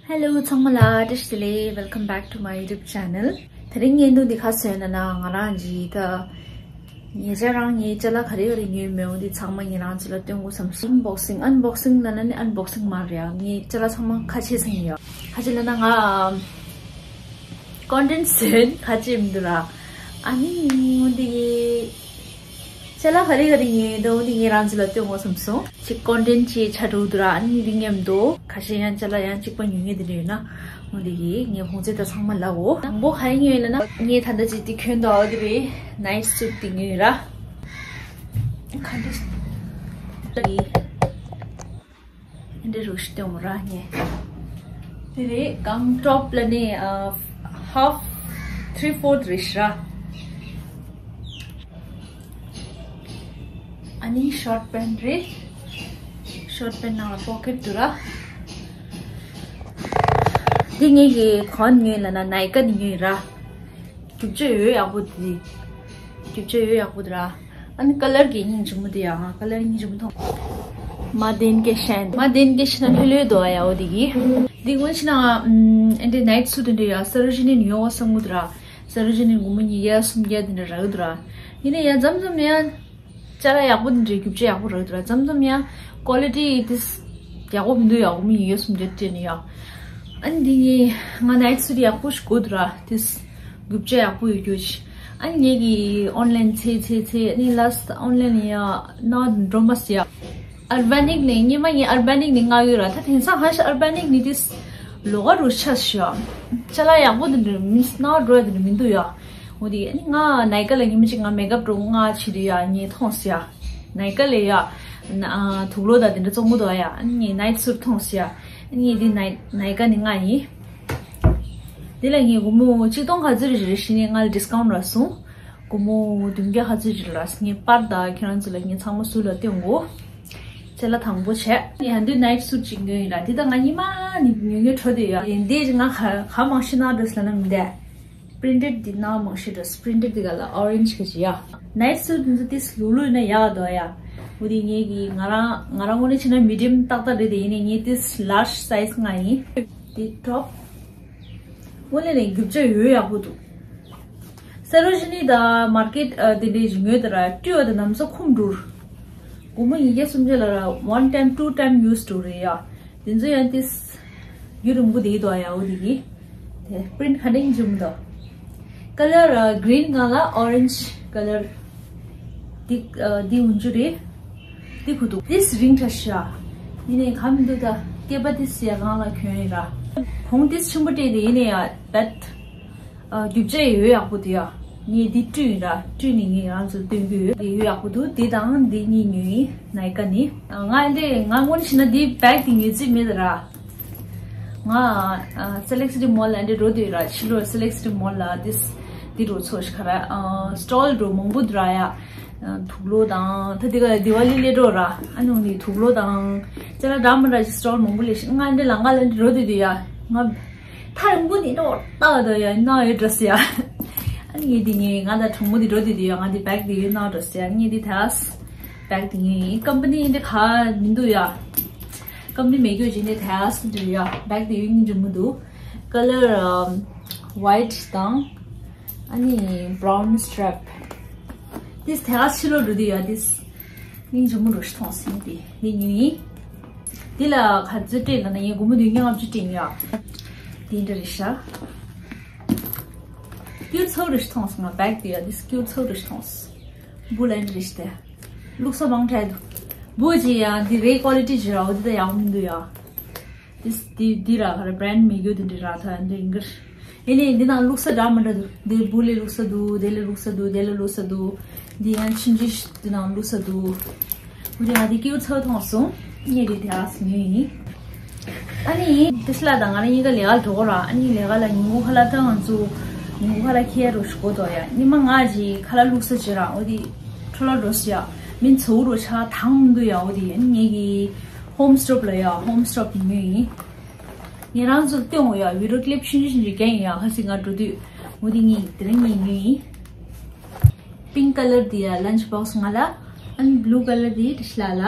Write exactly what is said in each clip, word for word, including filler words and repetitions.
Hello ཚང་མ་ལ་བཀྲ་ཤིས་བདེ་ལེགས། Welcome back to my YouTube channel. དེ་རིང་ངའི་འདུག་འདི་ཁ་སོན་ན་ན་ང་རང་གི་ད་ཉེ་ཆར་རང་ངའི་ཅ་ལག་ག་རེ་ག་རེ་ཉོས་མེད་འོ་འདི་ཚང་མ་ངས་རང་ཚོ་ལ་སྟོན་དགོས་བསམ་སོང་། Unboxing unboxing ན་ན་ནི་unboxing མ་རེད་ཡ། ངའི་ཅ་ལག་ཚང་མ་ཁ་ཕྱེ་ཚར་ཡིན་ཡ། ཁ་ཕྱེ་ན་ན་ང་content སོན་ཁ་ཕྱེ་མི་འདུག་ར། ཨ་ནི་འོ་འདི་གི་ཅ་ལག་ག་རེ་ག་རེ་ཉོས་འདུག་འོ་འདི་ངས་རང་ཚོ་ལ་སྟོན་དགོས་བསམ་སོང་། གཅིག་content ཅིག་ཆགས་འགྲོ་འདུག་ར། ཨ་ནི་རིང་ངེམ་འདུག་ཁ་ཤས་ཡང་ཅ་ལག་ཡང་གཅིག་པ་ཉོ་ངེས་དེ་འདྲ་ཡོད་ན་འོ་འདི་གི་ངས་ཧོང་ཚེ་ད་ཚང་མ་ལབ་འོ། དང་པོ་ག་རེ་ཉོས་ཡོད་ལབ་ན་ངས་ད་ལྟ་ཅིག་འདི་གྱོན་འདུག་འོ་འདི་རེད། Night suit འདི་ཉོས་ཡོད་ར། ག་འདྲ་འདི་འདྲ་རུ་ཞིག་སྟོན་ར་ངས། དེ་རེད་གང་top ལ་ནི་half three fourth རེད་ཤི་ར། ཨ་ནི་short pant རེད། Short pant ནང་ལ་pocket འདུག་ར། འདི་ངས་ཀྱི་གོན་ཉོས་ལབ་ན་Nykaa ནས་ཉོས་ར། རྒྱུ་ཆ་ཡོད་ཡག་པོ་འདི། རྒྱུ་ཆ་ཡོད་ཡག་པོ་འདི་ར། ཨ་ནི་color གི་སྙིང་རྗེ་མོ་འདི་ཡང་color སྙིང་རྗེ་མོ་མཐོང་། མ་དེན་ཀེ་ཤན། མ་དེན་ཀེ་ཤན་ལྷོད་ལྷོད་འདུག་ཡ་འོ་འདི་གི། འདི་ཀུན་ཕྱི་ན་ཨ་འདི་night suit འདི་ཡ་Sarojini ནས་ཉོ་བ་བསམ་གི་འདུག་ར། Sarojini ནས་སྒོར་མོ་ཉིས་བརྒྱ་སུམ་བརྒྱ་འདི་འདྲ་རག་གི་འདུག་ར། ཡིན་ན་ཡང་མཚམས་མཚམས་ཡང་ཅ་ལག་ཡག་པོ་འདི་འདྲའི་རྒྱུ་ཆ་ཡག་པོ་རག་འདུག་ར། མཚམས་མཚམས་ཡང་quality དེ་ཡག་པོ་མི་འདུག་ཡ། སྒོར་མོ་ཉིས་བརྒྱ་སུམ་བརྒྱ་སྤྲད་ནས་ཡ། ཨ་ནི་འདི་ངས་ང་night suit ཡག་པོ་ཞིག་དགོས་འདུག་ར། དེ་རྒྱུ་ཆ་ཡག་པོ་ཡོད་རྒྱུ་ཞིག་ཨ་ནི་ངས་ཀྱི་online འཚོལ་འཚོལ་འཚོལ་ཨ་ནི་last online ཡ་ན་འགྲོ་མ་སི་ཡ། Urbanic ནས་སྔོན་མ་ངས་Urbanic ནས་མངགས་ཡོད་ར། ད་དེང་སང་ཧ་ཤ་Urbanic ནས་དེ་ལོགས་ཀ་རུ་ཆགས་ཤག་ཅ་ལག་ཡག་པོ་དེ་འདྲ་མིན་ན་འགྲོ་ཡ་དེ་འདྲ་མི་འདུག་ཡ། འོ་དེ་ཨ་ནི་ང་Nykaa ལ་ཉི་མ་གཅིག་ང་makeup འགྲོ་མངགས་བྱེད་དུས་ཡ་ངས་མཐོང་སི་ཡ། Nykaa ལས་ཡ། ན་དུག་ལོག་དང་དེ་འདྲ་བཙོང་གི་འདུག་ཡ། ཨ་ནི་ངས་night suit མཐོང་སི་ཡ། ཨ་ནི་ངས་དེ་Ny- Nykaa ནས་མངགས་ཡིན། དེ་ལ་ངས་སྒོར་མོ་ཆིག་སྟོང་ག་ཚོད་རེ་རེ་བྱས་ནས་ང་ལ་discount རག་སོང་། སྒོར་མོ་བདུན་བརྒྱ་ག་ཚོད་ཅིག་རག་སོང་། ངས་པར་དང་ཁྱེད་རང་ཚོ་ལ་ངས་ཚང་མ་ཟུར་ལ་སྟོན་གོ། ཅ་ལག་དང་པོ་བྱས། ངས་ཡང་དུས་night suit ཅིག་ཉོས་ཡིན་ར། དེ་ད་ང་ཉི་མ་ནས་ཉོ་ཉོ་འགྲོ་བསྡད་ཡོད། ཡིན་དེ་ང་ག་ག་མང་ཤོས་ན་འགྲོ་ཟེར་ན་མི་འདས། Printed འདི་ན་མང་ཤོས་འགྲོ། Printed འདི་ག་ལ་orange ག་ཅིག་ཡ། Night suit འདི་ཚོ་ཏིས་ལུག་ལུག་ཡིན་ན་ཡག་འདུག་ཡ། འོ་དེ་ངས་ཀྱི་ང་རང་ང་རང་ངོས་ནས་བྱས་ན་medium ཏག་ཏག་རེད་དེ། ཡིན་ནའི་ངས་ཏིས་large size མངགས་ཡིན། དེ་top དངོས་གནས་ནས་རྒྱུ་ཆ་ཡོད་ཡག་པོ་འདུག Sarojini དང་market ཨ་དེ་འདྲའི་རིན་ཡོད་དེ་ར་སྤྲོད་པ་དང་ནམ་ས་ཁུམ་འགྲུར། སྒོར་མོ་ཉིས་བརྒྱ་སུམ་བརྒྱ་ལ་ར་one time two time use འགྲོ་རེད་ཡ། དེ་ཚོ་ཡང་ཏིས་རྒྱུ་རིང་པོ་དེ་དོ་ཡ་འོ་དེ་གི། དེ་print ག་འདྲ་ཡིན་འཇུམ་དོ། Color ཨ་green སྒང་ལ་orange color དེ་ཨ་དེ་འུན་ཆུ་རེད། དེ་ཁུ་འདུག་ཏིས་རིང་ཁྲ་ཤ། ཡིན་ནའི་ག་མི་འདུག་ད་སྐེད་པ་ཏིས་ཡ་གང་ལ་གྱོན་ཡིན་ར། གོང་ཏིས་ཆེན་པོ་སྤྲད་དེ་ཡིན་ནའི་ཡ་but ཨ་རྒྱུ་ཆ་ཡོད་ཡག་པོ་དེ་ཡ། ངས་འདི་བཀྲུས་ཡིན་ར། བཀྲུས་ནས་ངས་རང་ཚོ་སྟོན་གྱི་ཡོད། དེ་ཡོད་ཡག་པོ་འདུག་དེ་དང་འདི་གཉིས་ཉོས་ཡིན་Nykaa ནས། ང་འདི་ང་སྔོན་ཕྱིན་ན་འདི་bag དེ་ཉོས་རྩིས་མེད་ར། ང་ཨ་Select City Mall ལ་འདི་འགྲོ་དུས་ར། ཕྱི་ལོ་Select City Mall ལ་this འདི་འགྲོ་ཚོ་ཤི་ཁ་ར་ཨ་stall འགྲོ་མང་པོ་འདུག་ར་ཡ། ཨ་དུག་ལོག་དང་ད་འདི་ག་Diwali སླེབས་འགྲོ་ར། ཨ་ནི་འོ་ནི་དུག་ལོག་དང་ཅ་ལག་འདྲ་མི་འདྲ་ཞིག་stall མང་པོ་སླེབས་ཤག་ང་འདི་ལམ་ཁ་ལ་འདི་འགྲོ་དུས་དུས་ཡ་ང་ཐག་རིང་པོ་འདི་འགྲོ་ལྟ་བ་དང་ཡ་ནང་ཡོད་འགྲོ་སི་ཡ། ཨ་ནི་ངས་འདི་ངས་ང་དང་གྲོགས་མོ་འདི་འགྲོ་དུས་དུས་ཡ་ང་འདི་bag འདི་ཡོད་ནང་འགྲོ་སི་ཡ། ངས་འདི་ཐལ་bag འདི་ངས་ཡིན། company འདི་ག་མི་འདུག་ཡ། company མེད་རྒྱུ་ཅིག་འདི་ཐལ་འདི་ཡ། bag འདི་ཡོད་སྙིང་རྗེ་མོ་འདུག color ཨམ་white དང་ཨ་ནི་brown stripe། this ཐལ་ཕྱི་ལོ་འགྲོ་དུས་ཡ། this སྙིང་རྗེ་མོ་འདྲ་ཞིག་མཐོང་སོང་། དེ་དེ་ཉོས་ཡིན། དེ་ལ་ག་ཚོད་སྤྲད་ལབ་ན་ངས་སྒོར་མོ་བདུན་བརྒྱ་ལྔ་བཅུ་སྤྲད་ཡིན་ཡ། དེ་འདྲ་རེད་ཤག་སྐྱུར་ཚོ་འདྲ་ཞིག་མཐོང་སོང་། ང་bag དེ་ཡ། this སྐྱུར་ཚོ་འདྲ་ཞིག་མཐོང་སོང་། འབུ་ལ་འདྲ་ཞིག་དེ་བླུགས་ས་མང་དྲགས་འདུག་འབུ་ཅིག་ཡ་འདི་རེད། quality ཅིག་ར་འོ་དེ་ད་ཡག་པོ་མི་འདུག་ཡ། this འདི་འདི་ར་ག་རེ་brand མེད་རྒྱུ་དེ་འདྲ་ར་ད་འདི་ཡིན་གི། ཨེ་ནས་འདི་ནང་བླུགས་ས་འདྲ་མི་འདྲ་འདུག་འདི་འབུ་ལས་བླུགས་ས་འདུག་དེ་ལས་བླུགས་ས་འདུག་དེ་ལས་བླུགས་ས་འདུག་འདི་ཡང་ཆུང་ཆུང་ཞིག་འདི་ནང་བླུགས་ས་འདུག་འོ་དེ་ང་དེ་སྐྱེའུ་ཚོ་མཐོང་སོང་། ངས་དེ་དེ་ཨ་སི་ཉོས་ཡིན། ཨ་ནི་ཏི་སི་ལ་དང་ང་རང་གཉིས་ཀ་ལས་ཀ་ལ་འགྲོ་གོ་ར། ཨ་ནི་ལས་ཀ་ལ་ཉིན་གུང་ཁ་ལག་ད་ང་ཚོ་ཉིན་གུང་ཁ་ལག་ཁྱེར་རོ་ཞིག་གོ་དོ་ཡ། ཉི་མ་ང་ཅིག་ཁ་ལག་བླུགས་ས་བྱེད་ར། འོ་དེ་འཕྲོ་ལ་འགྲོ་ས་ཡ། མི་ཚོ་རོ་ཆ་དང་མི་འདུག་ཡ། འོ་དེ་ཨ་ནི་ངས་ཀྱི་Home Stop ལ་ཡ། Home Stop ཉོས་ཡིན། ངས་རང་ཚོར་སྟོན་འོ་ཡ། video clip ཆུང་ཆུང་ཆུང་ཆུང་རྒྱག་ཡིན་ཡ། ཁ་སང་ང་འགྲོ་དུས་འོ་དེ་ངས་དེ་རིང་ངས་ཉོས་ཡིན། pink color དེ་ཡ་lunch box ང་ལ། ཨ་ནི་blue color དེ་ཏི་སི་ལ་ལ།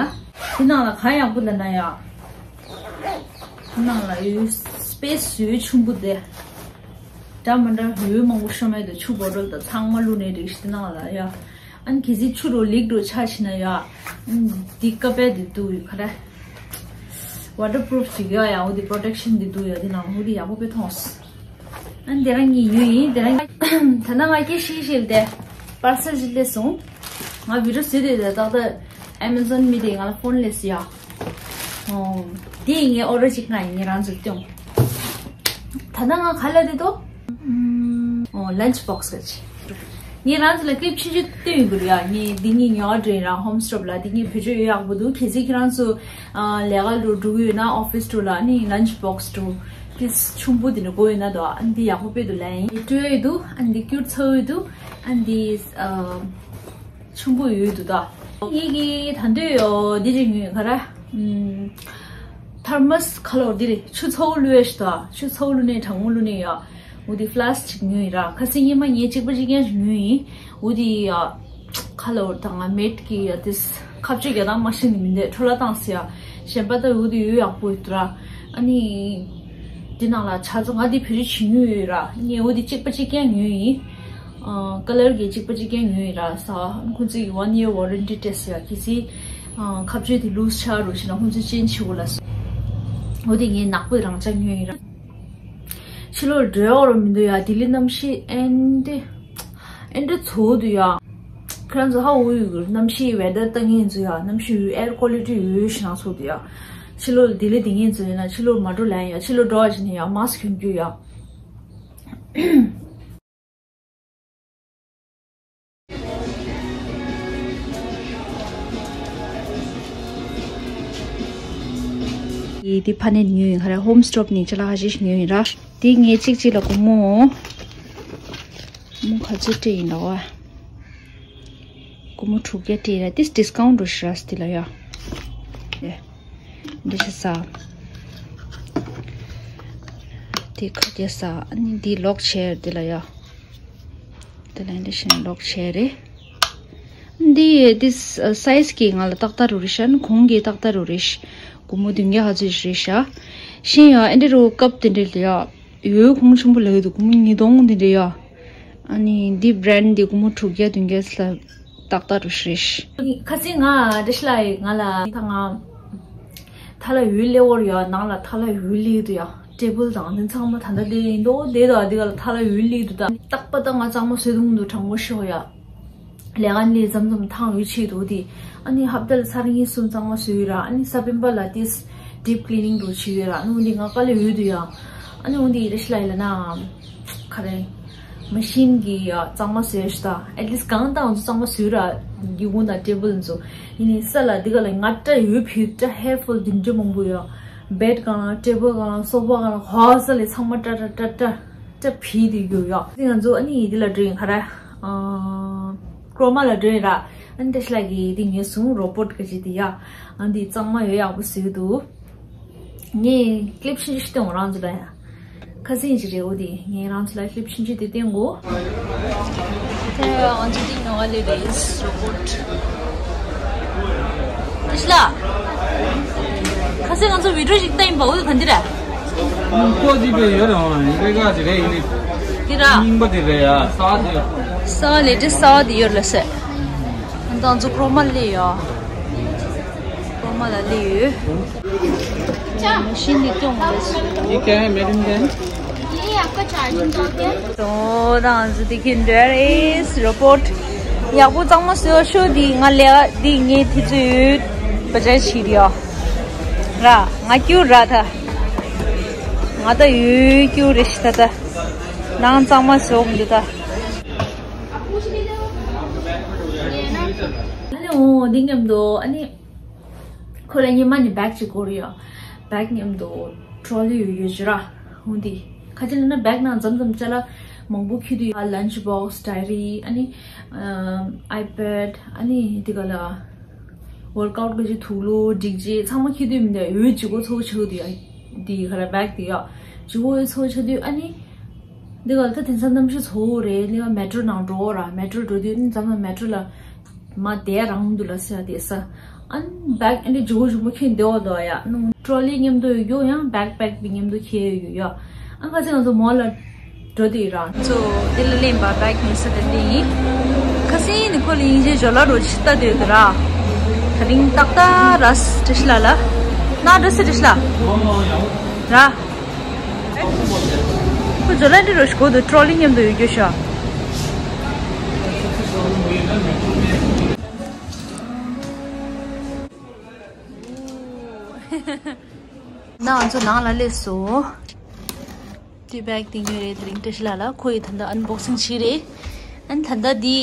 དེ་ནང་ལ་ག་ཡག་པོ་ལབ་ན་ཡ། དེ་ནང་ལ་ཡོད་ དཔེ་བཟོའི་ཆུམ་བུ་དེ། འདྲ་མི་འདྲ་འོད་མང་པོ་ཤོར་མེད་དུ་ཆུ་བོ་ཊལ་དང་ཚང་མ་བླུགས་ནས་རིགས་ཤིག་ནང་ལ་ཡ། ཨ་ནི་གལ་སྲིད་ཆུ་རུ་ལིག་རུ་ཆགས་ཕྱིན་ན་ཡ། ཨ་ནི་འདི་ཀ་པེ་འདི་འདུག་ཡོད་ཁ་ར། ཝ་ཊར་པུ་རུབ་ཅིག་ཡོད་ཡ། འོ་འདི་པོ་རོ་ཊེག་ཤན་འདི་འདུག་ཡ། འདི་ནང་འོ་འདི་ཡག་པོ་དཔེ་མཐོང་སོང་། ཨ་ནི་དེ་རང་གཉིས་ཡོད་ཡིན། དེ་རང་ད་ནང་ང་སྐད་ཤིག་ཤིག་དེ་པར་སེལ་ཅིག་སླེབས་སོང་། ང་བི་ཌི་ཡོ་བཟོས་དེ་དེ་ཏག་ཏག་ཨེ་མ་ཛོན་མི་དེ་ང་ལ་ཕོན་སླེབས་སོང་ཡ། ཨོ། དེ་ཡིན་ངའི་ཨོ་ཌར་ཅིག་ང་ཡིན་ངའི་རང་ཚོ་སྟོན། ད་ནང་ང་ག་ལ་དེ་དོ། ཨོ། ལན་ཆི་བོག་སི་ག་ཅི། ངས་རང་ཚོ་ལ་ཀི་ལིབ་ཆུང་ཆུང་སྟོན་ཡོད་ཀྱི་རེད་ཡ། ངས་འདི་གཉིས་ཉོ་བ་འདྲ་ཡིན་ར། ཧོམ་སི་ཊོབ་ལ་འདི་གཉིས་བེད་སྤྱོད་ཡོད་ཡག་པོ་འདུག་གལ་སྲིད་ཁྱེད་རང་ཚོ་ཨ་ལས་ཀ་ལ་འགྲོ་གི་ཡོད་ན་ཨོ་ཕི་སི་འགྲོ་ལ་ཨ་ནི་ལན་ཆི་བོག་སི་འགྲོ། ཀི་ལིབ་ཆུང་པོ་འདི་འདྲ་དགོས་ཡོད་ན་དོ། ཨ་ནི་འདི་ཡག་པོ་དཔེ་འདུག་ལན་ཡིན། སྤྲོད་ཡོད་འདུག་ཨ་ནི་འདི་སྐྱུར་ཚ་ཡོད་འདུག་ཨ་ནི་འདི་ཨ། ཆུང་པོ་ཡོད་འདུག་ད། ངེད་ཀྱིས་ད་འདོད་ཡོད་འདི་རིགས་ཉོས་ག་ར། ཨམ། ཐར་མོ་སི་ཁ་ལོར་འདི་རེད། ཆུ་ཚ་བོ་བླུགས་ཡས་ཤིག་ད། ཆུ་ཚ་བོ་བླུགས་ནས་གྲང་མོ་བླུགས་ནས་ཡ། འོ་དེ་ཕ་ལ་སི་ཊིག་ཉོས་ཡིན་ར། ཁ་སང་ཉི་མ་ངས་གཅིག་པ་གཅིག་རྐྱང་ཞིག་ཉོས་ཡིན། འོ་དེ་ཡ། ཁ་ལོར་དང་མེད་ཀྱི་ཡ་དེ་ཁ་གཅོད་རྒྱག་སྟངས་མ་ཤེས་ནི་མི་འདུག་འཕྲོ་བརླག་བཏང་ཟེར་ཡ། གཞན་པ་ད་འོ་དེ་ཡོད་ཡག་པོ་ཡོད་འདུག་ར། ཨ་ནི། འདི་ནང་ལ་ཆ་ཚང་ང་འདི་བེད་སྤྱོད་བྱེད་མྱོང་ཡོད་ར། ངས་འོ་འདི་གཅིག་པ་གཅིག་རྐྱང་ཉོས་ཡིན། ཨ། ཀ་ལར་གྱི་གཅིག་པ་གཅིག་རྐྱང་ཉོས་ཡིན་ར། ས་ཁོང་ཚོས་ཀྱི་ཝན་ཡར་ཝ་རན་ཊི་སྤྲད་ཟེར་ཡ། གལ་སྲིད་ཨ། ཁ་གཅོད་དེ་ལུས་ཆགས་རུ་ཕྱིན་ན་ཁོང་ཚོས་ཅེན་ཇི་བྱེད་དགོས་ལབ་སོང་། འོ་འདི་ངས་ནག་པོའི་རང་འཇགས་ཉོས་ཡིན་ར། ཕྱི་ལོགས་འགྲོ་ཡག་རུ་མི་འདུག་ཡ། ལྡི་ལི་གནམ་གཤིས་ཨེ་འདྲ། ཨེ་འདྲ་ཚ་བོ་འདུག་ཡ། ཁྱེད་རང་ཚོ་ཧ་འུ་ཡུ་གུར་གནམ་གཤིས་ཝེ་དར་ལྟ་མཁན་ཚོ་ཡ། གནམ་གཤིས་ཡོད་ཨེར་ཀོ་ལི་ཊི་ཡོད་ཤི་ན་ཚོ་འདུག་ཡ། ཕྱི་ལོགས་ལྡི་ལི་དེ་ངས་ཚོ་ཡིན་ན་ཕྱི་ལོགས་མ་འགྲོ་ལན་ཡ། ཕྱི་ལོགས་འགྲོ་བ་ཞིག་ནས་ཡ་མཱ་སི་ཁི་གྱོན་རྒྱུ་ཡ། ཡི་དེ་ཕ་ནས་ཉོས་ཡིན་ཁ་ར། ཧོམ་སི་ཊོབ་ནས་ཅ་ལག་ཁ་ཤས་ཤིག་ཉོས་ཡིན་ར། དེ་ངས་གཅིག་གཅིག་ལ་སྒོར་མོ། སྒོར་མོ་ག་ཚོད་སྤྲད་ཡིན་ལ་བ། སྒོར་མོ་དྲུག་བརྒྱ་སྤྲད་ར། ཏིས་ཌིས་ཀའུན་ཊི་རུ་ཤི་ར་སི་དེ་ལ་ཡ། ཡ། འདི་ཤི་ས། དེ་ཁ་རྒྱ་ས། ཨ་ནི་འདི་ལོག་ཆེར་དེ་ལ་ཡ། དེ་ལ་འདི་ཤི་ན་ལོག་ཆེར་རེད། འདི་ཏིས་སའི་ཛི་གི་ང་ལ་ཏག་ཏག་རུ་རེད་ཤ། ཨ་ནི་གོང་གི་ཏག་ཏག་རུ་རེད་ཤ། སྒོར་མོ་བདུན་བརྒྱ་ཧ་ཚོད་ཞིག་རེད་ཤ། ཤིན་ཡ་ཨེ་འདི་རུ་ཀབ་དེ་འདྲ་ལ་ཡ། ཡོད་གོང་ཆེན་པོ་ལ་ཡོད་དུ་སྒོར་མོ་ཉིས་སྟོང་དེ་འདྲ་ཡ། ཨ་ནི་འདི་བྷི་རན་ཌི་འདི་སྒོར་མོ་དྲུག་བརྒྱ་བདུན་བརྒྱ་ལ་ཏག་ཏག་རུ་ཧྲིཤ། ཁ་སང་ང་བཀྲ་ཤིས་ལགས་ང་ལ་ད་ང་ཐ་ལ་འོད་སླེབས་ཡོད་ཡ། ནང་ལ་ཐ་ལ་འོད་སླེབས་འདུག་ཡ། ཊེ་བལ་དང་འདི་ཚང་མ་ད་ལྟ་སླེབས་ཡིན་འདུག་དེ་དང་འདི་ག་ལ་ཐ་ལ་འོད་སླེབས་འདུག་ད་རྟག་པ་ད་ང་གཙང་མ་བཟོས་འདུག་དྲང་པོ་ཤོད་ཡ། ལས་ཀ་ནི་མཚམས་མཚམས་ཐང་འོད་ཆེ་འདུག་དེ། ཨ་ནི་ཧབ་ཏ་ལ་ཚར་གཉིས་གསུམ་གཙང་མ་བཟོས་ཡོད་ར། ཨ་ནི་ས་པན་པ་ལ་ཏིས་ཌིབ་ཀི་ལི་ནིང་འགྲོ་བྱས་ཡོད་ར། ཨ་ནི་འོ་འདི་ང་དཀའ་ལས་ཡོད་འདུག་ཡ། ཨ་ནི་འོ་འདི་རེ་ཤི་ལ་ཡི་ལ་ན། ག་རེ། མ་ཤིན་གི་ཡ་གཙང་མ་བཟོས་ཤི་ད། ཨེ་ཊི་ལིསི་ཊི་གང་ལྟར་ང་ཚོ་གཙང་མ་བཟོས་ར། སྒེའུ་ཁུང་དང་ཊེ་བལ་ཚོ། ཡིན་ནི་ས་ལ་འདི་ག་ལ་ང་སྐྲ་ཡོད་ཕུད་སྐྲ་ཧེར་ཕོལ་འདི་འདྲ་མང་པོ་ཡོད། བེཌ་གང་ལ་ཊེ་བལ་གང་ལ་སོ་ཕ་གང་ལ་ག་ས་ལས་ཚང་མ་སྐྲ་སྐྲ་སྐྲ་སྐྲ་སྐྲ་ཕུད་དེ་ཡོད་ཡ། ང་ཚོ་ཨ་ནི་འདི་ལ་འགྲོ་ཡིན་ག་རེ། ཀྲོ་མ་ལ་འགྲོ་ཡིན་ར། ཨ་ནི་བཀྲ་ཤིས་ལགས་ཀྱིས་འདི་ཉོས་སོང་རོ་བོ་ཊི་ག་ཅིག་དེ་ཡ། ཨ་འདི་གཙང་མ་ཡོད་ཡག་པོ་བཟོས་འདུག་ངས་ཀི་ལིབ་ཤིག་ཤིག་སྟོན་རང་ཚོ་ལ་ཡ། ཁ་སང་ཅིག་རེད་འོ་དེ་ངས་རང་ཚོ་ལ་ཀི་ལིབ་ཤིག་ཤིག་དེ་སྟོན་གོ། དེ་ང་ཚོ་འདི་ཉོ་བ་ལས་རེད་རོ་བོ་ཊི། བཀྲ་ཤིས་ལགས། ཁ་སང་ང་ཚོ་བི་ཌི་ཡོ་ཞིག་བལྟས་ཡིན་པ་འོ་དེ་ག་འདི་རེད། ཁོ་ཅི་པའི་ཡོད་རེད་ཨང་། ཡིན་པའི་ཀ་ཅི་རེད་ཡིན་ནི། འདི་ར། རྙིང་པ་དེ་རེད་ཡ། ས་དེ། ས་ལས་དེ་ས་དེ་ཡོད་ལ་ཟེར། ང་ཚོ་ཀྲོ་མ་ལས་ཡ། ཀྲོ་མ་ལ་ལས་ཡོད། མ་ཤིན་ནི་སྐྱོང་མ་ལས། ये क्या है, made in India? ये आपका charging dock है। ད་ང་ཚོ་འདི་གིན་འདྲ་རེད་རོ་བོ་ཊི། ཡག་པོ་གཙང་མ་བཟོས་ཤོག་འདི་ང་ལས་འདི་ངའི་དུས་ཚོད་ཡོད་པ་ཅན་ཞིག་རེད་ཡ། ར་ང་སྐྱུར་ར་ད། ང་ད་ཡོད་སྐྱུར་རེ་ཞིག་ད་ད། ནང་གཙང་མ་བཟོ་མི་འདུག་ད། ཨ་ནི་འོ་འདི་མཉམ་དུ་ཨ་ནི། ཁོ་ལ་ཉི་མ་ནི་བེག་ཅིག་དགོས་རེད་ཡ། བེག་མཉམ་དུ་ཊྲོ་ལི་ཡོད་ཡོད་ཅི་ར། འོ་འདི། ཁ་ཅིག་ལ་ན་བེག་ནང་མཚམས་མཚམས་ཅ་ལག་མང་པོ་འཁྱེར་དུས་ཡ། ལན་ཆི་བོག་སི། ཌའི་རི། ཨ་ནི། ཨམ། ཨའི་པེཌ། ཨ་ནི་འདི་ག་ལ། ཝོར་ཀ་ཨའུཊ་ག་ཅིག་དུག་ལོག་སྒྲིག་ཆས་ཚང་མ་འཁྱེར་དུས་མི་འདུག་འོ་ལྗིད་ཁོག་ཚ་བོ་ཆགས་དུས་ཡ། འདི་ག་ར་བེག་འདི་ཡ། ལྗིད་ཁོག་ཚ་བོ་ཆགས་དུས་ཨ་ནི། འདི་ག་ལ་ད་དེང་སང་གནམ་གཤིས་ཚ་བོ་རེད། འདི་ག་མེ་ཊྲོ་ནང་འགྲོ་ར། མེ་ཊྲོ་འགྲོ་དུས་ཨ་ནི་མཚམས་མཚམས་མེ་ཊྲོ་ལ། མ་བསྡད་རང་འདུག་ལ་ཟེར་བསྡད་ས། ཨན་བེག་ཨན་དེ་ཇོ་ཇོ་མོ་ཁྱེར་འདེ་བ་དོ་ཡ་ནུ་ཊྲོ་ལི་མཉམ་དུ་ཡོད་ཡང་བེག་པེག་པི་མཉམ་དུ་ཁྱེར་ཡོད་ཡ། ཨན་ཁ་ཚེ་ང་ཚོ་མོལ་ལ་འགྲོ་དུས་ར། ཚོ་དེ་ལ་ལེན་པ་བེག་མེད་ས་དེ་ལེན་ཡིན། ཁ་སང་ནི་ཁོ་ལ་དབྱིན་ཇི་ཇོ་ལ་རོ་ཆི་ལྟ་དུས་དུ་ར། ད་རིང་ཏག་ཏག་ར་སི་ཏྲི་ཤི་ལ་ལ། ན་ར་སི་ཏྲི་ཤི་ལ། ར། ཁོ་ཇོ་ལ་འདི་རོ་ཤི་གོ་དུ་ཊྲོ་ལི་མཉམ་དུ་ཡོད་རྒྱུ་ཤ། ན་ང་ཚོ་ནང་ལ་སླེབས་སོང་། དེ་བེག་དེ་ཉོས་རེད། དེ་རིང་བཀྲ་ཤིས་ལགས་ལ་ཁོ་ཡི་ད་ལྟ་ཨན་བོག་སིང་བྱས་རེད། ཨན་ད་ལྟ་དེ་